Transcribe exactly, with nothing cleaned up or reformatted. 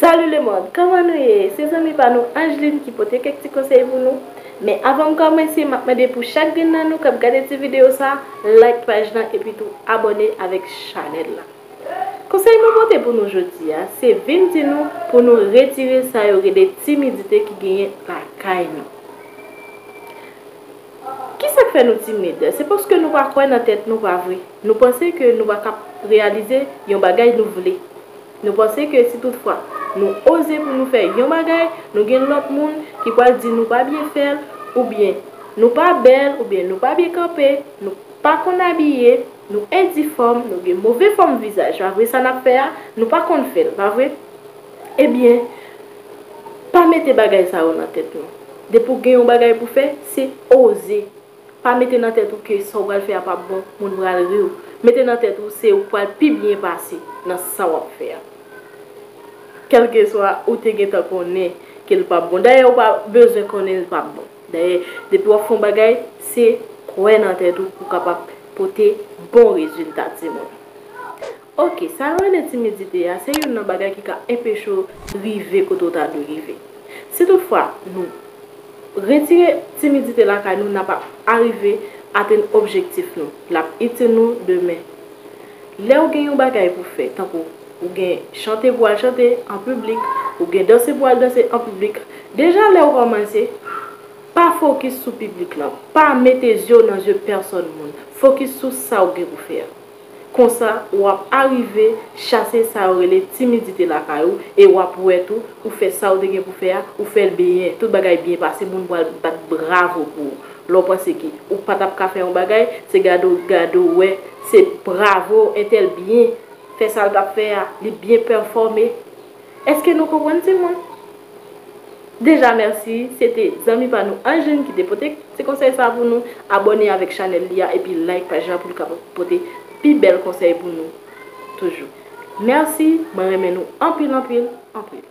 Salut le monde, kòman nou ye? Se zanmi pa nou Angeline ki pote kèk ti konsèy pou nou. Men avan m kòmanse, m ap mande pou chak grenn nan nou k ap gade ti videyo sa, like paj lan epi tou abòne avèk chanèl la. Konsèy mwen pote pou nou jodi a, se vin di nou pou nou retire sa yo rele timidite ki genyen lakay nou. Kisa k fè nou timid? Se paske nou pa kwè nan tèt nou, pa vre? Nou panse ke nou pa ka reyalize yon bagay nou vle. Nou panse ke si toutfwa nou oze pou nou fè yon bagay, nou gen lòt moun ki pral di nou pa byen fè l, oubyen nou pa bèl, oubyen nou pa byen kanpe, nou pa konn abiye, nou endifòm, nou gen move fòm vizaj, pa vre? Sa n ap fè a, nou pa konn fè l, pa vre? Ebyen, pa mete bagay sa yo nan tèt nou. Depi w gen yon bagay pou fè, se oze. Pa mete nan tèt ou ke sa w pral fè a p ap bon, moun pral ri w. Mete nan tèt ou se ou k pral pi byen pase nan sa w ap fè a. Kèlkeswa ou te gentan konnen ke l p ap bon. Dayè, ou pa bezwen konnen l p ap bon. Dayè, depi w ap fè yon bagay, se kwè nan tèt ou pou w kapab pote bon rezilta, timoun. Oke, sa yo rele timidite a, se youn nan bagay ki ka enpeche w rive kote w ta dwe rive. Si toutfwa nou retire timidite lakay nou, n ap arive atenn objektif nou. L ap itil nou demen. Lè w gen yon bagay pou fè, tankou ou gen chante pou al chante an piblik, ou gen danse pou al danse an piblik, deja lè w kòmanse, pa fokis sou piblik lan. Pa mete zye w nan zye pèsòn moun. Fokis sou sa w gen pou fè a. Konsa, w ap arive chase sa yo rele timidite lakay ou, e w ap wè tou, ou fè sa w te gen pou fè a, ou fè l byen, tout bagay byen pase, moun pral bat bravo pou ou. Lè w panse ke ou pa t ap ka fè yon bagay, se gade w, gade w wè, se bravo, entèl byen fè sa l t ap fè a, li byen pèfòme. Èske nou konprann, timoun? Deja, mèsi. Se te zanmi pa nou Angeline ki te pote ti konsèy sa pou nou. Abòne avèk chanèl li a epi like paj la pou l kapab pote pi bèl konsèy pou nou toujou. Mèsi, mwen renmen nou anpil, anpil, anpil.